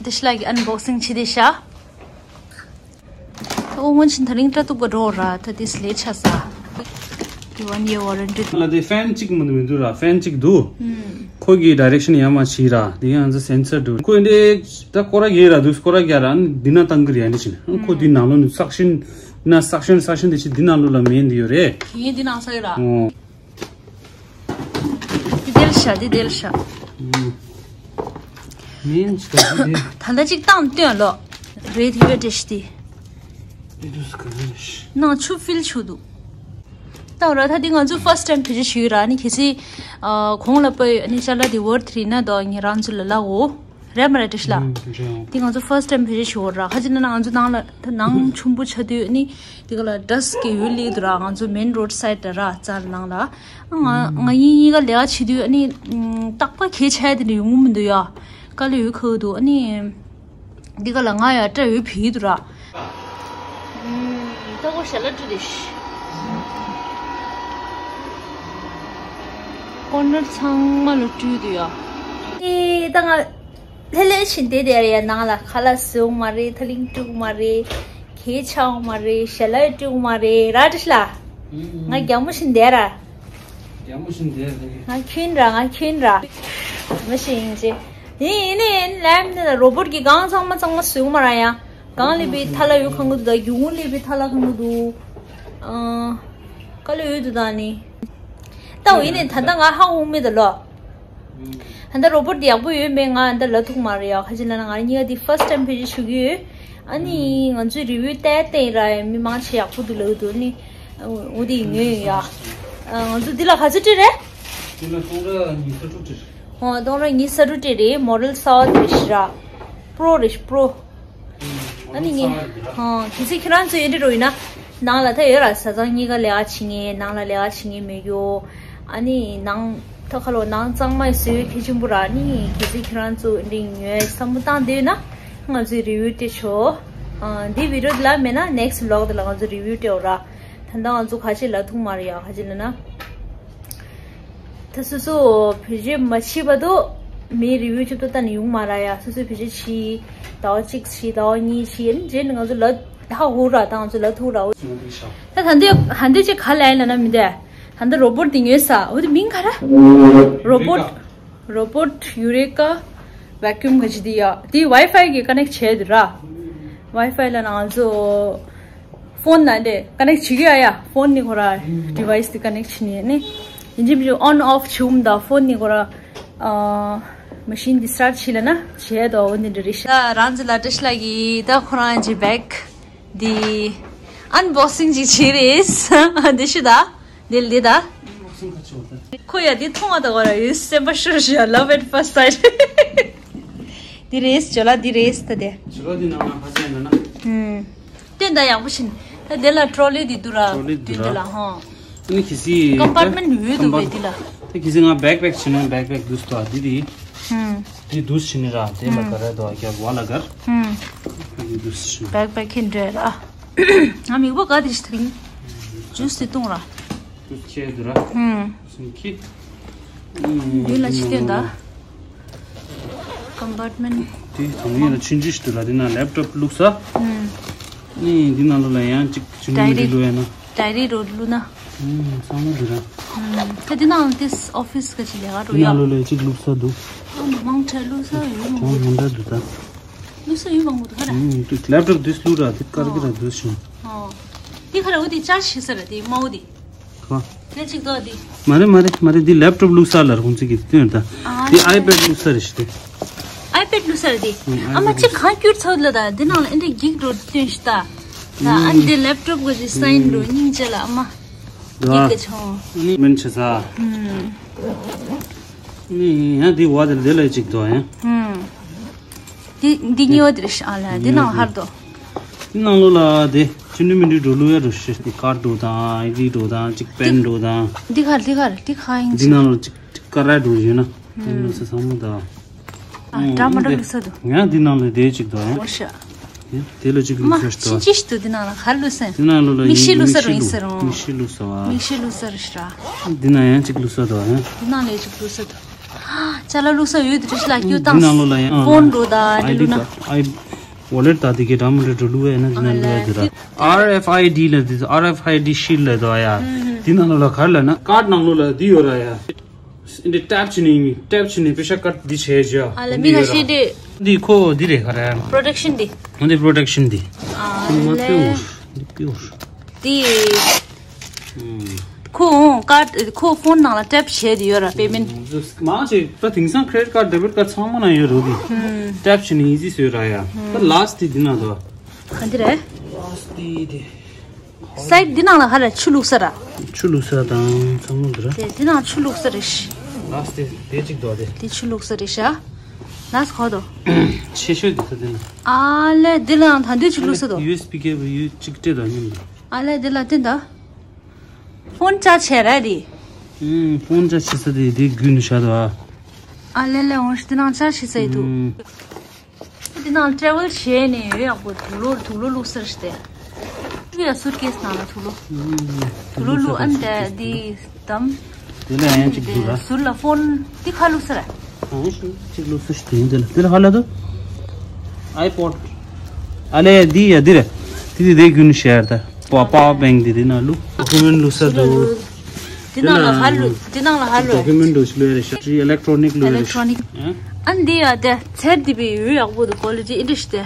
བཀྲ་ཤིས་ལགས་ཀྱི་ཨན་བོག་སིང་བྱས་དེ་ཤ། ཨོ་སྔོན་ཆད་དེ་རིང་སྐྲ་གཏུབ་པ་འགྲོ་ར་ད་དེ་སླེ་ཆ་ས། དེ་ཝན་ཡར་ཝ་རན་ཊི། ལ་དེ་ཕེན་གཅིག་མ་མི་འདུག་ར། ཕེན་གཅིག་འདུག་ཁོ་གི་ཌའི་རེག་ཤན་ཡར་མར་བྱས་ར། དེ་ཡང་ང་ཚོ་སེན་སར་འདུག་ཁོ་འདི་ད་སྐོར་ར་རྒྱག་ར་འདུག་སྐོར་ར་རྒྱག་ར་ཨན་འདི་ན་བཏང་གི་རེད། ཨ་ནི་བྱས་ནས་ཨ་ཁོ་འདི་ནང་ལོགས་ནས་སག་ཤན་ན་སག་ཤན་སག་ཤན་དེ་བྱས་འདི་ནང་ལོགས་ལ་མེན་འདི་ཡོད་རེད། ངས་འདི་ནང་ས་ཡོད་ར། ཨོ། འདི་དེ་ལ་ཤ། འདི་དེ་ལ་ཤ། ཨུམ། མིན་ཅི་ད་འདི་དེ། ད་ལྟ་གཅིག་བཏང་སྟོན་ལོ། རེད་དེ་བེ་ཏྲེ་ཤི་དེ། འདི་དུས་ག་རེ་ཤི། ནང་ཆུ་ཕིལ་ཆུ་འདུག་བཏང་ར་ད་འདི་ང་ཚོ་ཕར་སི་ཊི་ཊེམ་བེད་སྤྱོད་ཞུ་ཡི་ར། ནི་གལ་སྲིད་ཨ་གོང་ལ་པ་ཨ་ནི་ཅ་ལག་དེ་ཝར་ཐི་རེད་ན་དོ་ངས་རང་ཚོ་ལ་ལབ་འོ། རེད་མ་རེད་བཀྲ་ཤིས་ལགས། ཨུམ། རེད། འདི་ང་ཚོ་ཕར་སི་ཊེམ་བེད་སྤྱོད་ཞུ་འོ་ར། ཁ་ཅིག་ན་ན་ང་ཚོ་ནང་ལ་ད་ནང་ཆུང་པོ་ཆགས་དུས་ཨ་ནི་འདི་ག་ལ་ཌ་སི་ཊི་གི་ཡུལ་ལི་འདུག་ར། ང་ཚོ་མེན་རོ་ཌི་སའི་ཌི་ར་རྩ་ནང་ལ། ང་ང་ཡིན་གཉིས་ཀ་ལས་ཀ་བྱེད་དུས་ཨ་ནི་རྟག་པར་གད་ཆག་དེ་འདྲ་ཡོང་གི་མི་འདུག་ཡ། དཀའ་ལས་ཡོད་ཁག་འདུག་ཨ་ནི་འདི་ག་ལ་ང་ཡ་སྐྲ་ཡོད་བི་འདུག་ར། ད་ཁོ་ཞལ་ལག་བཀྲུས་ཏེ། ཀོར་ནར་ཚང་མ་ལ་བཀྲུས་འདུག་ཡ། ཨེ་ད་ང་ལྷོད་ལྷོད་བྱས་བསྡད་དེ་རེད་ཡ། ནང་ལ་ཁ་ལག་ཟ་ཡོང་མ་རེད། ཐག་རིང་བཀྲུ་གི་མ་རེད། གད་ཆག་ཡོང་མ་རེད། ཞལ་ལག་བཀྲུ་གི་མ་རེད་ར། བཀྲ་ཤིས་ལགས། ང་རྒྱ་མོ་བཞིན་བསྡད་ར། རྒྱ་མོ་བཞིན་བསྡད་རེད། ང་ཁྱོད་ར། ང་ཁྱོད་ར། མ་ཤེས་ཡིན་ཅེ། ཡིན་ཡིན་ཡིན་ལེམ་ནི་རོ་བོ་ཊི་གི་སྒང་ཚང་མ་ཚང་མ་ཟ་ཡོང་མ་ར་ཡ། སྒང་ལས་པའི་ཐ་ལ་ཡོད་ཁང་གི་འདུག་ད་རྒྱུ་ངོ་ལས་པའི་ཐ་ལ་ཁང་གི་འདུག་ཨ། དཀའ་ལས་ཡོད་འདུག་ད་ནི། ད་འོ་ཡིན་ནི་ད་ལྟ་ང་ཧ་གོ་མེད་ད་ལོ། ད་ལྟ་རོ་བོ་ཊི་ཡག་པོ་ཡོད་མེད་ང་ད་ལབ་ཐུབ་མ་རེད་ཡ། ཁ་ཅིག་ལ་ན་ང་གཉིས་ཀ་འདི་ཕར་སི་ཊེམ་བེད་སྤྱོད་ཞུ་གི་ཡོད། ཨ་ནི་ང་ཚོའི་རི་ཝིའུ་བལྟས་བལྟས་ར་མི་མང་ཆེ་ཡག་པོ་འདུག་ལབ་འདུག་ཨ་ནི་འོ་དེ་ཉོས་ཡོད་ཡ། ང་ཚོ་འདི་ལ་ག་ཚོད་སྤྲད་རེད། འདི་ལ་སྟོང་ཕྲག་ཉི་ཤུ་རྩ་དྲུག་སྤྲད་རེད། ཨོ་སྟོང་ཕྲག་ཉི་ཤུ་རྩ་དྲུག་སྤྲད་རེད། མོ་ཌེལ་གསར་པ་དེ་རེད་ཤི་ར། པྲོ་རེད་ཤི་པྲོ། ཨ་ནི་ངས་ཧང་གལ་སྲིད་ཁྱེད་རང་ཚོ་ཡོད་འདྲ་འགྲོ་ཡིན་ན་ནང་ལ་ད་ཡོད་ར། བཟའ་ཚང་གཉིས་ཀ་ལས་ཀ་བྱེད་མཁན། ནང་ལ་ལས་ཀ་བྱེད་མཁན་མེད་རྒྱུ། ཨ་ནི་ནང་ད་ཁ་ལོ་ནང་གཙང་མ་བཟོས་གལ་ཆེན་པོ་ར། ཨ་ནི་གལ་སྲིད་ཁྱེད་རང་ཚོ་འདི་ཉོས་བསམ་བློ་བཏང་བསྡད་ན་ང་ཚོའི་རི་ཝིའུ་སྤྲད་ཆོག་ཨ་འདི་བི་ཌི་ཡོ་འདི་ལ་མེད་ན་ནེག་སི་ཊི་བི་ལོག་འདི་ལ་ང་ཚོ་རི་ཝིའུ་སྤྲད་འོ་ར། ད་ལྟ་ང་ཚོ་ཁ་ཤས་ལབ་ཐུབ་མ་རེད་ཡ། ཁ་ཅིག་ལབ་ན། ད་སོ་སོ་བེད་སྤྱོད་མ་བྱས་བར་དུ་མིའི་རི་ཝིའུ་ཅིག་ཏུ་ལྟ་ནས་ཡོང་མ་ར་ཡ། སོ་སོའི་བེད་སྤྱོད་བྱས། ཟླ་བ་གཅིག་བྱས། ཟླ་བ་གཉིས་བྱས། ཨ་ནི་རྗེས་ནས་ང་ཚོ་ལབ་ཧ་གོ་ར། ད་ང་ཚོ་ལབ་ཐུབ་ར། ད་ད་འདི་ཧ་འདི་ཅིག་ག་ལ་ཡིན་ལབ་ན་མི་འདུག་ད་ལྟ་རོ་བོ་ཊི་འདི་ཉོས་ས། འོ་དེ་མིང་ག་ར། རོ་བོ་ཊི། རོ་བོ་ཊི་ཡུ་རེ་ཀ་ཝེ་ཀུམ་ག་ཅི་འདི་ཡ། འདི་ཝའི་ཕའི་གི་ཀ་ནེག་བྱས་འདུག་ར། ཝའི་ཕའི་ལབ་ན་ང་ཚོ་ཕོན་ནང་དེ་ཀ་ནེག་བྱེད་ཀྱི་ཡ་ཡ། ཕོན་ནི་ཁོ་ར་ཌི་ཝའི་སི་དེ་ཀ་ནེག་བྱེད་ནི་ནི། ཡིན་གཅིག་མིན་གཅིག་ཨོན་ཨོཕ་བྱུང་ད་ཕོན་ནི་ཁོ་ར་ཨ་མ་ཤིན་དེ་སི་ཊར་ཊི་བྱེད་ལབ་ན་བྱེད་དོ། འོ་འདི་འདྲ་རེད་ཤག་ད་རང་ཚོ་ལ་བཀྲ་ཤིས་ལགས་ཀྱིས་ད་ཁོ་རང་གི་བེག་འདི་ཨན་བོག་སིང་ཅིག་བྱེད་རེད། འདི་ཤི་ད། འདི་འདི་ད། ཁོ་ཡ་འདི་མཐོང་བ་ད་གོ་ར་ཡོད་སེམས་པ་ཤོར་ཤི་ཡ། Love at first sight། འདི་རེད། ཇོ་ལ་འདི་རེད་ད་དེ། ཇོ་ལ་འདི་ནང་ན་ཧ་ཅང་ཡིན་ན། ཧུམ། སྟོན་ད་ཡག་པོ་ཞིག་ད་དེ་ལ་ཊྲོ་ལི་འདི་འདུག་ར། ཊྲོ་ལི་འདུག་འདི་འདི་ལ་ཧོ། ཨ་ནི་གི་སི་ཀམ་པར་མེན་ཊི་ཡོད་འདུག་པས་འདི་ལ། ད་གི་སི་ང་བེག་པེག་བྱེད་ན་བེག་པེག་འདུག་སྟོ་འདི་འདི། ཧུམ། འདི་འདུག་ཞིག་ནི་ར་དེ་ལ་ཧུམ། ག་རེ་དོ་རྒྱབ་བ་ལ་གར། ཧུམ། འདི་འདུག་ཞིག་བེག་པེག་ཁེན་འདྲ་ར། ང་མིག་པོ་ག་དེ་ཞིག་ཐིང་། ཇུས་དེ་བཏུང་ར། ཇུས་ཁྱེར་འདུག་ར། ཧུམ། སུན་ཁི། ཡུལ་ལ་ཕྱི་སྟོན་ད། ཀམ་པར་མེན་ཊི། དེ་དང་ཡིན་ལ་ཆུང་ཆུང་ཞིག་འདུག་ལ་དེ་ན་ལེབ་ཊོབ་བླུགས་ས། ཨུམ། ནི་འདི་ནང་ལོགས་ལ་ཡང་གཅིག་ཆུང་ཆུང་ཞིག་བླུགས་ཡ་ན། ཌའི་རི་རོ་བླུགས་ན། ཨུམ་བསམ་བློ་འདི་ར། ཨུམ་ད་དེ་ནང་དེ་ཨོ་ཕི་སི་ག་ཅིག་ལས་ཀ་འགྲོ་ཡ། དེ་ནང་ལོགས་ལ་གཅིག་བླུགས་ས་འདུག་ཨ་མང་ཆེ་བླུགས་ས་ཡོད་མ་ཅང་མང་འདྲ་འདུག་ད། བླུགས་ས་ཡོད་མང་པོ་འདུག་ཧ་ར། ཨུམ་དེ་ལེབ་ཊོབ་དེ་བླུགས་ར་དེ་དཀར་གི་ར་འདུག་བྱུང་། ཨོ། དེ་ཁ་ར་འོ་དེ་ཅར་ཇི་བྱེད་ས་ར་དེ་དམར་པོ་དེ། ཁ། དེ་གཅིག་ཏོ་དེ། མ་རེད་མ་རེད་མ་རེད། འདི་ལེབ་ཊོབ་བླུགས་ས་ལ་ར་ཁོང་ཚོ་གིས་སྟོན་ད། ཨ་འདི་ཨའི་པེཌ་བླུགས་ས་རེད་ཤི་དེ། ཨའི་པེཌ་བླུགས་ས་རེད་དེ། ཨུམ་ཨ་མ་ཨའི་པེཌ་གཅིག་གང་བསྐྱུར་ཚར་ལ་ད་འདི་ནང་ལ་ཨེ་འདྲ་འགྱིག་འགྲོ་སྟོན་ཤི་ད། ད་ཨ་འདི་ལེབ་ཊོབ་གི་ཌི་ཟའིན་རུ་སྙིང་རྗེ་ལ་ཨ་མ། འདི་ག་ཆུང་། ནི་མིན་ཆེ་ས། ནི་ཡང་འདི་བ་དེ་འདི་ལ་གཅིག་དོ་ཡང་། འདི་འདི་གཉིས་བ་དེ་རེད་ཤག་ཨ་ལ་འདི་ནང་ཧར་དོ། འདི་ནང་ལོ་ལ་དེ་ཅི་འདྲ་མི་འདྲ་འགྲོ་ལུགས་ཡ་འགྲོ་ཤེས་ཏེ་ཀར་འགྲོ་དང་ཨའི་ཌི་འགྲོ་དང་གཅིག་པེན་འགྲོ་དང་། འདི་གར་འདི་གར་འདི་ག་ཡིན་འདི་ནང་ལོ་གཅིག་གཅིག་ཀར་ར་འགྲོ་ཡོད་ན་འདི་ལོ་ས་ཚང་མ་ད། ཨ་འདྲ་མ་འདྲ་ལུགས་ས་འདུག་ཡང་འདི་ནང་ལ་དེ་གཅིག་དང་། འོ་ཤ། དེ་ལ་གཅིག་ལུགས་ས་ཤ་ཤ། ཕྱིན་ཅི་ཤ་འདུག་འདི་ནང་ལ་ག་ལུགས་ས་ཡིན། འདི་ནང་ལོ་ལ་མིག་ཤེལ་ལུགས་ས་རུ་ཡིན་ས་རུང་། མིག་ཤེལ་ལུགས་ས་བ། མིག་ཤེལ་ལུགས་ས་རུ་ཤ། འདི་ནང་ཡང་གཅིག་ལུགས་ས་དང་ཡང་། འདི་ནང་ལ་གཅིག་ལུགས་ས་འདུག་ཅ་ལག་ལུགས་ས་ཡོད་དུ་ཤ་ལ་སྐྱོ་བཏང་། འདི་ནང་ལོ་ལ་ཡང་ཕོན་འགྲོ་ད་ཨའི་འདི་ཌི་ལུགས་ན། ཨའི་ཝོ་ལེཊ་ད་དེ་གའི་འདྲ་མི་འདྲ་འགྲོ་ལུགས་ཡ་ན་འདི་ནང་ལུགས་ཡ་འདི་ར། ཨར་ཨེཕ་ཨའི་ཌི་ལ་འདི་ཨར་ཨེཕ་ཨའི་ཌི་ཤིལ་ལ་དོ་ཡ། འདི་ནང་ལོ་ལ་ག་ལ་ན་ཀར་ཌི་ནང་ལོ་ལ་འདི་ཡོད་ར་ཡ། འདི་ཊེབ་བྱས་ནས་ཡིན། ཊེབ་བྱས་ནས་པེ་ཤ་ཀར་ཌི་འདི་བྱས་བཞག་ཨ་ལ་མི་ཁ་ཤས་དེ། འདི་ཁོ་འདི་རེད་ག་རེ། པྲོ་ཊེག་ཤན་འདི། འདི་པྲོ་ཊེག་ཤན་འདི། ཨ་མ་ལ། པིའོར། འདི་པིའོར། འདི། ཁོ་ཀར་ཌི་ཁོ་ཕོན་ནང་ལ་ཊེབ་བྱས་ཏེ་ཡོད་ར་པེ་མེན་ཊི། མང་ཆེ་ད་དེང་སང་ཀེ་རེ་ཌིཊ་ཀར་ཌི་བེ་ཊི་ཀར་ཌི་ཚང་མ་ན་ཡོད་རོ་འདི། ཊེབ་བྱས་ནས་ཨི་ཛི་སུ་ཡོད་ར་ཡ། ད་ལ་སི་ཊི་འདི་ན་དོ། ག་འདི་རེད། ལ་སི་ཊི་འདི། སའིཌ་འདི་ནང་ལ་ཧ་ལ་ཆུ་བླུགས་ས་ར། ཆུ་བླུགས་ས་དང་ཚང་མ་འདི་ར། དེ་འདི་ནང་ཆུ་བླུགས་ས་རེད་ཤག་ལ་སི་ཊི་དེ་གཅིག་འདུག་དེ། དེ་ཆུ་བླུགས་ས་རེད་ཤག་ལ་སི་ཁོ་དོ། ཆེ་ཤོས་འདི་ས་དེ་ན། ཨ་ལས་འདི་ལའང་ད་འདི་ཆུ་བླུགས་ས་དོ། ཡུ་ཨེས་བི་ཀེ་བལ་ཡུ་གཅིག་སྤྲད་དང་མཉམ་དུ། ཨ་ལས་འདི་ལ་དེ་འདྲ། ཕོན་ཆ་བྱས་ར་དེ། ཨུམ་ཕོན་ཆ་བྱེད་ས་དེ་དེ་རྒྱུན་ནས་བཞག་དོ་ཨ། ཨ་ལས་ལས་འོང་ཤི་དེ་ནང་ཆ་བྱེད་ས་ཡི་འདུག་ཨུམ། འདི་ནང་ཊེ་བལ་བྱས་ནས་ཡོད་ཡག་པོ་དུག་ལོག་དུག་ལོག་བླུགས་ས་རེད་དེ། ཡ་སུཊ་ཀེ་སི་ནང་ལ་དུག་ལོག་དུག་ལོག་བླུགས་ཨ་ནི་དེ་འདི་དམ། དེ་ལ་ཡང་གཅིག་འདུག་ར། ཟུར་ལ་ཕོན་འདི་ཁ་བླུགས་ས་ར། གང་ཞིག་གཅིག་བླུགས་ས་ཞིག་དེ་ཡིན་དེ་ལ་དེ་ལ་ཧ་ལ་དུ། ཨའི་པོཌ། ཨ་ལས་འདི་ཡ་འདི་རེད། དེ་དེ་དེ་རྒྱུན་ཤེར་ད། པ་པ་བེང་འདི་དེ་ན་བླུགས། ཌོ་ཀུ་མེན་ཊི་བླུགས་ས་འདུག་དེ་ནང་ལ་ཧ་ལུ་དེ་ནང་ལ་ཧ་ལུ། ཌོ་ཀུ་མེན་ཊི་འདྲ་ཞིག་ལོས་རེད་ཤག་ཨི་ལེག་ཊོ་ནིག་ལོས་རེད་ཤག་ཨིལེག་ཊོ་ནིག་ཨ་འདི་ཡ་དེ་ཚེར་འདི་བི་ཡོད་ཡག་པོ་འདུག་ཀོ་ལི་ཊི་ཨི་འདྲ་ཞིག་དེ།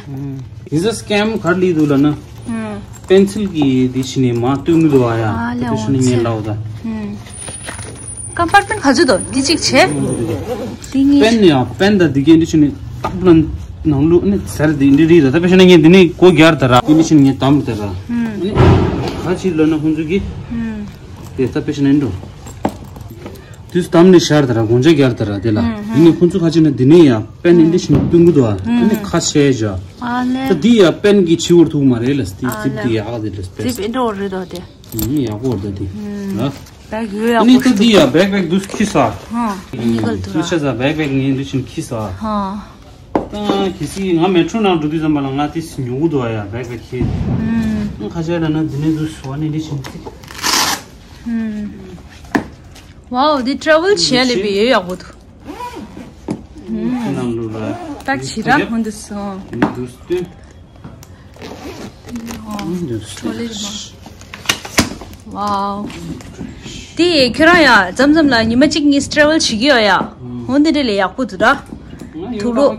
ཨིན་ས་སི་ཀེམ་ག་རེ་ལི་འདུག་ལ་ན། པེན་སིལ་གི་འདི་ཕྱི་ནས་མ་སྟོན་གི་འདུག་ཨ་ཡ། ཨ་ལེ་དེ་ཕྱི་ནས་ངས་ལའོ་ད། ཀམ་པར་མེན་ཊི་ག་ཚོད་འདུག་འདི་གཅིག་བྱས། འདི་གཉིས། པེན་ཡ་པེན་ད་འདི་གའི་འདི་ཕྱི་ནས་ནང་ལུགས་ནི་ཚེར་འདི་འདི་རིགས་ད་ད་དཔེ་བཞག་ན་ངས་འདི་ནས་སྒོ་རྒྱར་ད་ར་འདི་ནས་ཕྱི་ནས་ངས་དམ་ད་ར། ཨ་ནི་ག་ཅི་ལ་ན་ཁོང་ཚོ་གི། དེ་ལྟ་དཔེ་ཤ་ནན་འགྲོ། དུས་དམ་ནས་ཤར་དར་དགོང་ཇ་རྒྱལ་དར་དེ་ལ། ཡིན་ནི་ཁོང་ཚོ་ཁ་ཅིག་ན་འདི་ནས་ཡང་པེན་འདི་ཤིན་ཏུ་གི་འདུག་ཨ་ནི་ཁ་ཤས་བཞག་ཨ་ལེ། ད་འདི་ཡང་པེན་གི་ཆི་བོར་ཐུག་མ་རེད་ལ་སྟི་ཙིབ་འདི་ཡག་དེ་ལ་སྟེ། ཙིབ་ཨེ་འགྲོ་རེད་དོ་དེ། ཡག་པོ་རེད་དེ། ལ། བེག་ཡོད་ཨ་ཡག་ནི་པོ་ད་འདུག་འདི་ཡང་བེག་བེག་འདུག་ཁི་ས། ཧ། ཡིན་ནི་གལ་འདུག་ལ། ཤ་ས་བེག་བེག་ངས་འདི་ཤིན་ཁི་ས། ཧ། ད་གལ་སྲིད་ང་མེ་ཊྲོ་ནང་འགྲོ་དུས་ཙམ་པ་ལ་ང་དེ་ཉོ་གི་འདུག་ཨ་ཡ་བེག་བེག་ཁྱེར། ཨུམ། ཁ་ཤས་ལ་ན་འདི་ནས་འདུག་སོ་ནི་འདི་ཤིན་ཚིག་ཨུམ། ཝའོ་འདི་ཊེ་བལ་བྱས་ལས་པའི་ཡོད་ཡག་པོ་འདུག་ཁྱེད་རྣམས་ལུ་ལ་ད་ཇི་ར་ཧོན་འདུག་སོང་། འདི་འདུག་སྟོན། ཨོ། འདུག་སྟོན། ཝའོ། དེ་ཁྱོད་རང་ཡ་མཚམས་མཚམས་ལ་ཉི་མ་གཅིག་གཉིས་ཊེ་བལ་བྱེད་ཀྱི་ཡོད་ཡ། ཧོན་འདི་འདྲ་ལས་ཡག་པོ་འདུག་ར། དུག་ལོག་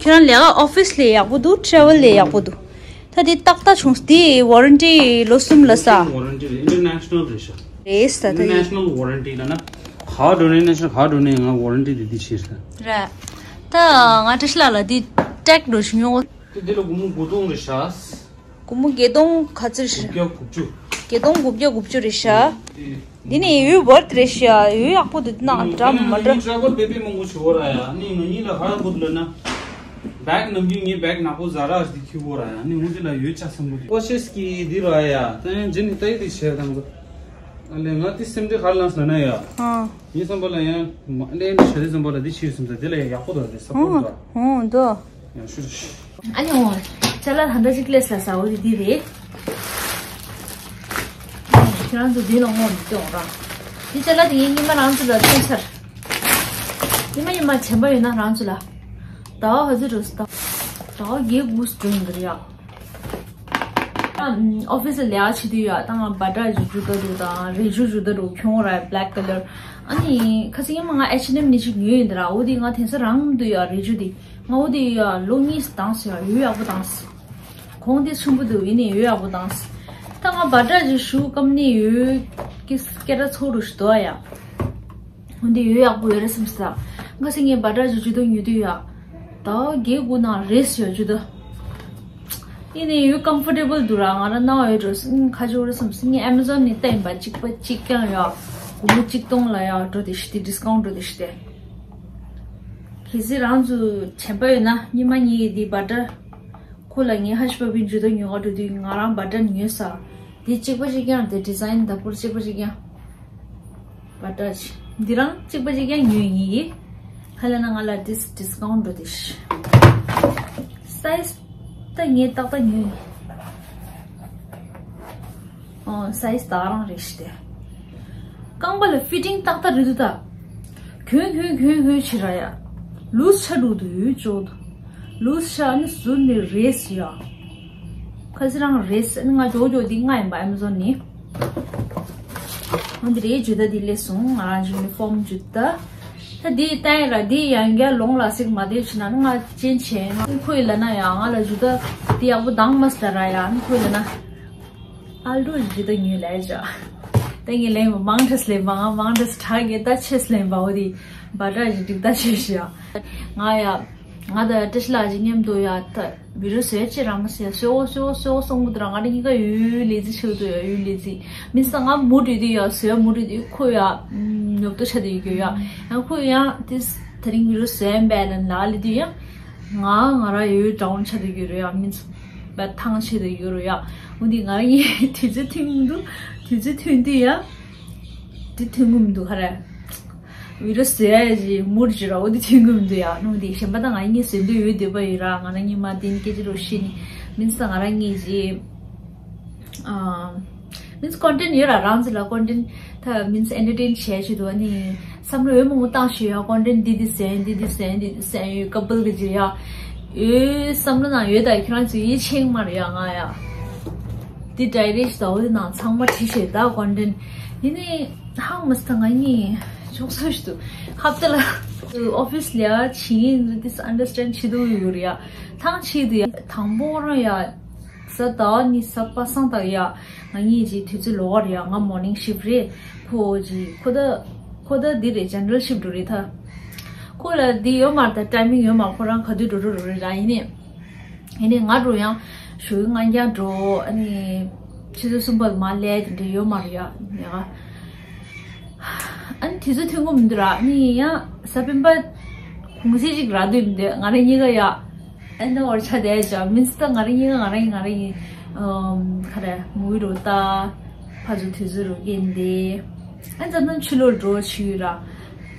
ཁྱོད་རང་ལས་ཀ་ཨོ་ཕིས་ལས་ཡག་པོ་འདུག་ཊེ་བལ་ལས་ཡག་པོ་འདུག་ད་དེ་ཏག་ཏག་བྱུང་། དེ་ཝ་རན་ཊི་ལོ་གསུམ་ལ་ས། ཝ་རན་ཊི་རེད། ཨིན་ཊར་ནེ་ཤ་ནལ་རེད་ཤག་རེད་ས་ད་དེ། ཨིན་ཊར་ནེ་ཤ་ནལ་ཝ་རན་ཊི་ལ་ན། ག་འགྲོ་ནས་ཨིན་ཊར་ནེ་ཤ་ནལ་ག་འགྲོ་ནས་ང་ཝ་རན་ཊི་དེ་དེ་ཕྱིར་ས། རེད། ད་ང་བཀྲ་ཤིས་ལགས་ལ་དེ་ཊེག་འགྲོ་ཞུ་མྱོང་། དེ་དེ་ལ་སྒོར་མོ་དགུ་སྟོང་རེད་ཤག་སྒོར་མོ་བརྒྱད་སྟོང་ག་ཚོད་རེད། དགུ་བརྒྱ་དགུ་བཅུ། བརྒྱད་སྟོང་དགུ་བརྒྱ་དགུ་བཅུ་རེད་ཤག་འདི་ནི་ཡོད་བར་དེ་རེད་ཤག་ཡོད་ཡག་པོ་འདུག་ནང་འདྲ་མ་འདྲ། ང་ནི་ཤག་པར་དེ་པས་མང་པོ་ཞུ་བ་ར་ཡ། ནི་ང་གཉིས་ལ་ཧ་ར་པོ་འདུག་ལ་ན། བེག་ནམ་རྒྱུན་ངའི་བེག་ནག་པོ་ཟ་ར་ཞིག་འཁྱེར་བོ་ར་ཡ། ནི་ངོ་དེ་ལ་ཡོད་ཆ་སམ་པོ་དེ། ཀོ་ཤེས་ཀྱི་འདི་ར་ཡ། ད་ཡང་ཇི་ནི་ལྟ་ཡི་དེ་བྱས་དང་ཚོ། ཨ་ལས་ང་དེ་སེམས་ཁྲལ་ཧ་ལ་ལངས་ལ་ན་ཡ། ཨ། ངའི་བསམ་པ་ལ་ཡང་མ་ལས་འདི་བྱ་དེ་བསམ་པ་ལ་འདི་ཕྱིར་སེམས་ད་དེ་ལ་ཡ་ཡག་པོ་འདུག་དེ་ས་པོ་འདུག་ཨོ་འདུག་ཡང་ཤུ་ཤུ། ཨ་ནི་འོ། ཅ་ལག་ད་ལྟ་ཅིག་ལས་ས་ས་འོ་དེ་འདི་རེད། ཁྱེད་རང་ཚོ་འདི་ལ་ངོ་མི་སྟོན་ར། འདི་ཅ་ལག་དེ་ངས་སྔོན་མ་རང་ཚོ་ལ་སྟོན་ཚར། སྔོན་མ་སྔོན་མ་དྲན་པ་ཡོད་ན་རང་ཚོ་ལ། ཟླ་བ་ག་ཚོད་འགྲོ་སོང་། ཟླ་བ་བརྒྱད་དགུ་ཙམ་འགྲོ་ཡིན་པ་རེད་ཡ། ཨ་ཨོ་ཕི་སི་ལ་ལས་ཀ་བྱེད་དུས་ཡ་ད་ང་བྷ་ཏྲ་ཞིག་འཇུ་ད་འདུག་དང་རས་ཆུང་འཇུ་ད་འདུག་ཁྱོང་ར་བྷེ་ལེག་ཀ་ལར། ཨ་ནི་ཁ་སང་སྔོན་མ་ང་ཨེཆ་ཨེན་ཨེམ་ནས་ཅིག་ཉོས་ཡིན་ད་ར། འོ་དེ་ང་དེང་སང་རང་འདུག་ཡ་རས་ཆུང་དེ། ང་འོ་དེ་ཡ་ལོ་གཉིས་བཏང་སོང་ཡ། ཡོད་ཡག་པོ་བཏང་སོང་། གོང་དེ་ཆེན་པོ་འདུག་ཡིན་ནའི་ཡོད་ཡག་པོ་བཏང་སོང་། ད་ང་བྷ་ཏྲ་ཞིག་ཞུ་ཀམ་ནི་ཡོད་ཀི་སྐད་གྲགས་ཚོགས་རུ་ཞིག་འདུག་ཡ། འོ་དེ་ཡོད་ཡག་པོ་ཡོད་རེད་བསམ་སོང་། ཁ་སང་ངས་བྷ་ཏྲ་ཞིག་འཇུ་ད་ཉོ་དུས་ཡ། ཟླ་བ་བརྒྱད་དགུ་ནང་རེད་ཟེར་ཡ་འཇུ་ད། ཡིན་ནའི་ཡོད་comfortable་འདུག་ར། ང་རང་ནང་ཡོད་འགྲོ་སྲིད་ཁ་ཆེ་བོ་རེད་བསམ་སྲིད། ངས་Amazon་ནས་བལྟས་ཡིན་པ། གཅིག་པ་གཅིག་རྐྱང་ཡོད། སྒོར་མོ་གཅིག་སྟོང་ལ་ཡོད་འགྲོ་དེ་ཤི་དེ་discount་འགྲོ་དེ་ཤི་དེ། གལ་སྲིད་རང་ཚོ་བྱམས་པ་ཡོད་ན་ཉི་མ་གཉིས་ཀྱི་དེ་butter། ཁོ་ལ་ངས་Hush Puppy་འཇུ་དོ་ཉོ་ག་འགྲོ་དུས་ང་རང་butter་ཉོས་ས། དེ་གཅིག་པ་གཅིག་རྐྱང་དེ་design་དང་པོར་གཅིག་པ་གཅིག་རྐྱང་butter་ཅིག་འདི་རང་གཅིག་པ་གཅིག་རྐྱང་ཉོས་ཡིན་གྱི། ཧ་ལས་ན་ང་ལ་dis discount་འགྲོ་དེ་ཤི། Size་ད་ངས་ཏག་ཏག་ཉོས་ཡིན། ཨོ་size་ད་རང་རེད་ཤི་དེ། རྐང་པ་ལ་fitting་ཏག་ཏག་རེད་འདུག་ད། གྱོན་གྱོན་གྱོན་གྱོན་བྱེད་ར་ཡ། loose་ཆགས་འགྲོ་དུས་ཡོད་ཅོག་ཏུ། loose་ཆགས་ནི་ཟུར་ནས་རེས་ཡ། ཁ་སི་རང་རེས་ནི་ང་ཇོ་ཇོ་འདི་ང་ཡིན་པ་Amazon་ནི། ང་འདི་རེད་ཇུ་ད་འདི་ལས་སོང་ང་རང་uniform་ཇུ་ད། ད་འདི་བསྟན་ར་འདི་ཡང་བསྐྱར་ལོང་ལ་སིག་མ་བསྡད་ཕྱིན་ན་ནི་ང་ཅན་བྱས་ན་ཁོས་ལ་ན་ཡང་ང་ལ་ཇུ་ད་འདི་ཡག་པོ་དང་མ་སྟ་ར་ཡ་ནི་ཁོས་ལ་ན། ཨ་ལུ་ཇི་ལྟ་ཉུལ་ལས་བྱ། ད་ངས་ལན་མང་འདྲས་ལན་མང་མང་འདྲས་དྲག་གི་ད་ཆེས་ལན་པའོ་དེ། བ་དྲག་ཅིག་འགྲིག་ད་ཆེས་ཤི་ཡ། ང་ཡ། ང་ད་བཀྲ་ཤིས་ལགས་ཀྱི་མཉམ་དུ་ཡ་ད་བི་རུ་བཟོས་ཅི་ར་མ་ཟེར་ཡ་བཟོ་བཟོ་བཟོ་སོང་གི་འདུག་ར། ང་ད་གཉིས་ཀ་ཡུལ་ལས་ཙི་ཆེ་གི་འདུག་ཡ་ཡུལ་ལས་ཙི། མི་ས་ང་མུ་འདྲི་དུས་ཡ་བཟོས་མུ་འདྲི་དུས་ཁོ་ཡ། ཉོབ་ཏོ་ཆ་དུ་ཡི་གི་ཡ། ཡང་ཁོ་ཡང་དེ་ད་རིང་བི་རུ་བཟོས་འབད་ལ་ལ་ལི་དུས་ཡ། ང་ང་ར་ཡོད་down་ཆ་དུ་གི་རུ་ཡ་མིན། བ་ཐང་ཆད་དུ་གི་རུ་ཡ། འོ་འདི་ང་ར་ཡི་དུས་ཚོད་ཐུང་འདུག་དུས་ཚོད་ཐུང་དུས་ཡ། དེ་ཐུང་གུམ་འདུག་ཧ་ར། བི་རུ་ཟེར་ཡ་ཡི་མུར་ཅི་ར་འོ་འདི་ཐུང་གུམ་འདུག་ཡ། འོ་འདི་གཞན་པ་དང་ང་གཉིས་ཟེར་འདུག་ཡོད་འདོད་པ་ཡོད་ར། ང་ར་གཉིས་མ་དེན་སྐད་ཅི་རུ་ཤི་ནི་མིན་ས་ང་ར་གཉིས་ཅི། ཨ། མིན་ཀོན་ཊེན་ཡོད་ར། རང་ཚོ་ལ་ཀོན་ཊེན་ད་མིན་ཨེན་ཊར་ཊེན་བྱས་ཤི་དུ་ཨ་ནི་བསམ་བློ་ཡོད་མང་པོ་བཏང་ཤི་ཡ། ཀོན་ཊེན་འདི་འདི་ཟེར་འདི་འདི་ཟེར་འདི་འདི་ཟེར་ཡོད་ཀ་པལ་གི་ཅི་ཡ། ཡོད་བསམ་བློ་ནང་ཡོད་ད་ཁྱེད་རང་ཚོ་ཡིད་ཆེས་མ་རེད་ཡ་ང་ཡ། འདི་ཌའི་རེ་ཤི་ད་འོ་དེ་ནང་ཚང་མ་བྲིས་ཤི་ད་ཀོན་ཊེན་ཡིན་ནི་ཧང་མ་སི་ད་ང་གཉིས་ཆོག་ས་ཤི་དུ་ཧབ་ཏ་ལ་ཨོ་ཕི་སི་ལ་ཡ་ཕྱིན་ཡིན་འདི་ཨན་ཌར་སི་ཊེན་ཌ་བྱེད་དུ་ཡོད་རེད་ཡ། ཐང་ཆད་དུ་ཡ་དང་པོ་རང་ཡ། གཟའ་ཟླ་བ་ནི་གཟའ་པ་སངས་དང་ཡ། ང་གཉིས་ཀྱི་དུས་ཚོད་ལོག་རེད་ཡ། ང་མོར་ནིང་ཤིབ་རེད། ཁོ་ཀྱི་ཁོ་ད་ཁོ་ད་འདི་རེད་ཇེ་ནེ་རལ་ཤིབ་འགྲོ་རེད་ད། ཁོ་ལ་འདི་ཡོད་མ་རེད་ད་ཊའི་མིང་ཡོད་མ་རེད། ཁོ་རང་ག་དུས་འགྲོ་འགྲོ་རེད་ར། ཡིན་ནི་ཡིན་ནི་ང་འགྲོ་ཡང་ཞོགས་ཀྱི་ང་རྐྱང་འགྲོ་ཨ་ནི་ཆུ་ཚོད་གསུམ་པ་མ་སླེབས་དེ་འདྲ་ཡོད་མ་རེད་ཡ། ཡ་ཨ་ནི་དུས་ཚོད་ཐུང་གུ་མི་འདུག་ར། ཨ་ནི་ཡང་གཟའ་སྤེན་པ་གུང་སེང་ཅིག་རག་དུས་མི་འདུག་ང་རང་གཉིས་ཀ་ཡ། ཨ་ནི་འོར་ཆ་དེ་ཅག་མིན་སི་ད་ང་རང་གཉིས་ང་རང་ང་རང་ཡིན། ཨམ་ག་རེ་མུ་བི་རུ་ལྟ། ཕ་ཚོ་དུས་ཚོད་རུ་སྐྱེལ་འདི། ཨ་ནི་འཛམ་གླིང་ཕྱི་ལོགས་འགྲོ་ཆུ་ཡོད་ར།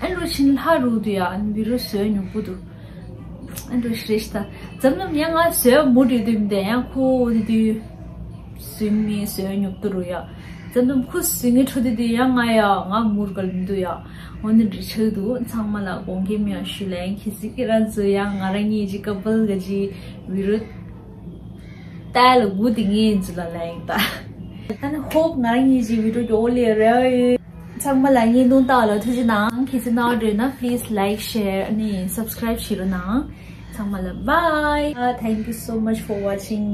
ཨ་ནི་རུ་ཕྱིན་ལྷ་རུ་དུ་ཡ་ཨ་ནི་བི་རུ་བཟོས་ཉོ་པོ་དུ། ཨ་ནི་རུ་ཤི་རེ་ཤི་ད། འཛམ་གླིང་ཡང་ང་བཟོས་མུ་འདྲི་དུས་མི་འདུག་ཡང་ཁོ་འོ་དུ་དུས། སུན་མི་སོན་ཉོབ་ཏུ་རུ་ཡ། ཙམ་ཙམ་ཁུ་སུན་ངའི་ཁྲོ་དེ་དེ་ཡ་ང་ཡ་ང་མུར་གལ་མི་འདུག་ཡ། འོ་ནི་འདྲི་ཆགས་འདུག་ཚང་མ་ལ་དགོངས་འགལ་མི་ཡ་ཞུ་ལན་ཁི་སི་ཁི་རང་ཚོ་ཡ་ང་རང་གཉིས་ཀྱི་ཀ་པལ་ག་ཅི་བི་རུ་ཏཱ་ལ་གུ་དེ་ངའི་འཛུ་ལ་ལན་ཡིན་ད། ད་ནི་ཧོབ་ང་རང་གཉིས་ཀྱི་བི་རུ་ཀྱོ་ལེ་རེ། ཚང་མ་ལ་ངའི་ནུང་ཏཱ་ལ་ཐུགས་རྗེ་གནང་ཁི་སི་ནང་འདྲེ་ན་please like share ཨ་ནི་subscribe བྱེད་རོགས་གནང་། ཚང་མ་ལ་bye thank you so much for watching